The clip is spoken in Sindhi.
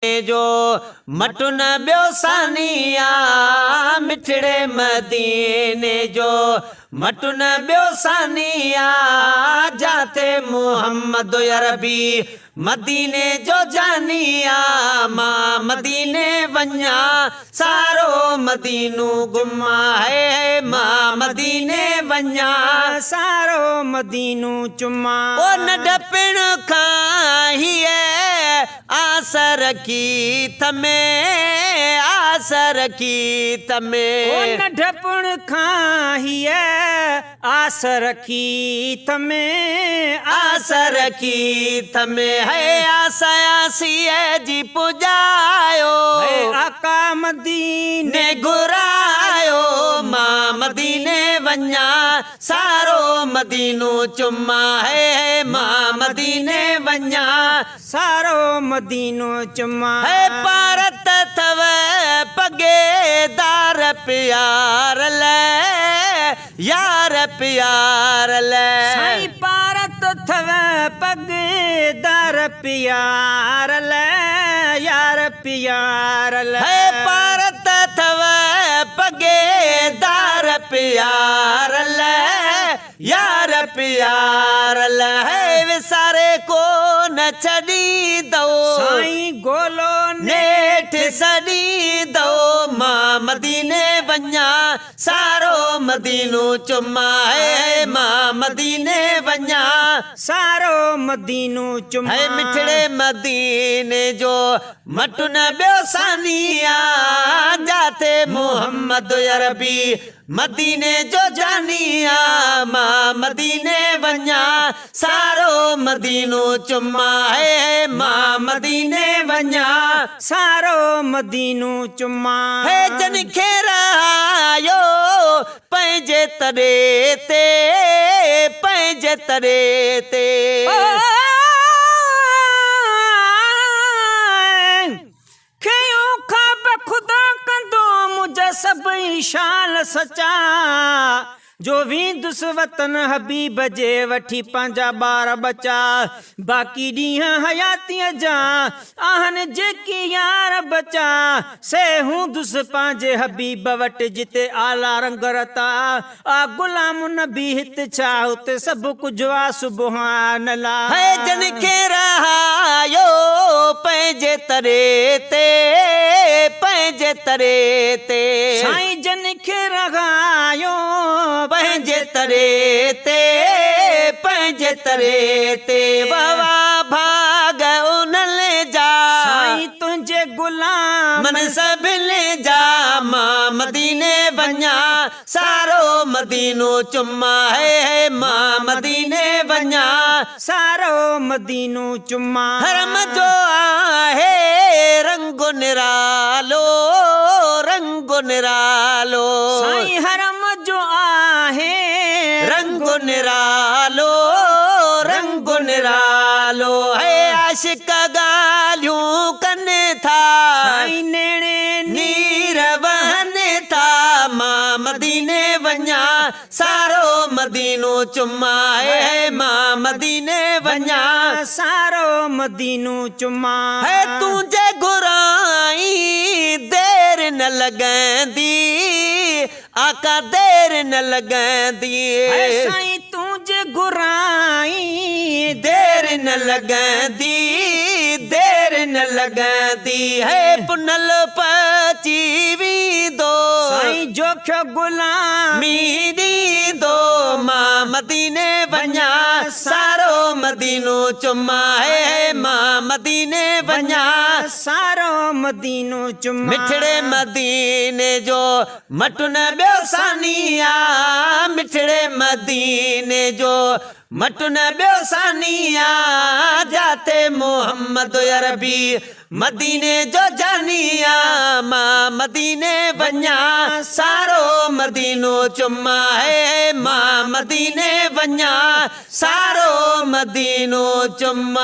جو مٽ نه ٻيو ثاني آ، مٺڙي مديني جو مٽ نه ٻيو ثاني آ، جاتي محمد عربي مديني جو جاني آ، مان مديني وڃان سارو مدينو گهمان هي مان مديني وڃان سارو مدينو چمان. او ننڍپڻ کان هيء آس رکي ٿمي، آس رکي ٿمي. او ننڍپڻ کان هيء آس رکي ٿمي، آس رکي ٿمي. هي آس آسيء جي پڄايو، هي آقا مديني گهرايو. مان مديني وڃان سارو مدينو چمان، هي مان مديني وڃان سارو مدينو چمان. هي پارت اٿو پڳيدار پيار لئه، يار پيار لئه. سائين پارت اٿو پڳيدار پيار لئه، يار پيار لئه. هي پارت اٿو پڳيدار پيار لئه، يار پيار لئه. وساري ڪو نه ڇڏيندو، سائين گولو نيٺ سڏيندو. مان مديني وڃان سارو مدينو چمان، هي مان مديني وڃان سارو مدينو چمان. هي مٺڙي مديني جو مٽ نه ٻيو ثاني آ، جاتي محمد عربي مديني جو جاني آ، مان مديني وڃان سارو مدينو چمان، هي مان مديني وڃان سارو مدينو چمان. هي جن کي رهايو پنهنجي تڏي تي، پنهنجي تڏي تي. کنيو خواب خدا ڪندو منهنجا سڀئي شال سچا، جو ويندس وطن حبيب جي وٺي پنهنجا ٻار ٻچا. باقي ڏينهن حياتيء جا آهن جيڪي يار بچا، سي هوندس پنهنجي حبيب وٽ جتي اعليٰ رنگ رتا. آ غلام نبي هت ڇا هتي سڀ ڪجهه آ سبحان الله. هي جن کي رهايو پنهنجي تري تي، پنهنجي تري تي. سائين جن کي رهايو پنهنجي تري تي، پنهنجي تري تي. ووا ڀاڳ انهن جا، سائين تنهنجي غلام من سڀني جا. مان مديني وڃان سارو مدينو چمان، هي مان مديني وڃان سارو مدينو چمان. حرم جو آهي رنگ نرالو، رنگ نرالو. سائين حرم جو آهي رنگ نرالو، رنگ نرالو. هي عاشق ڳالهيون ڪن ٿا، سائين نيڻي نير وهن ٿا. مان مديني وڃان سارو مدينو چمان، هي مان مديني وڃان سارو مدينو چمان. هي تون جي گهرائين دير نه لڳندي، آقا دير نه لڳندي. سائين تون جي گهرائين دير نه لڳندي، دير نه لڳندي. هي پنل پچي ويندو، سائين جوکيو غلام ڏيندو. مان مديني وڃان سارو مدينو چمان، هي مان مديني وڃان سارو مدينو چمان. مٺڙي مديني جو مٽ نه ٻيو ثاني آ، مٺڙي مديني جو مٽ نه ٻيو ثاني آ، جاتي محمد عربي مديني جو جاني آ، مان مديني وڃان سارو مدينو چمان، هي مان مديني وڃان سارو مدينو چمان.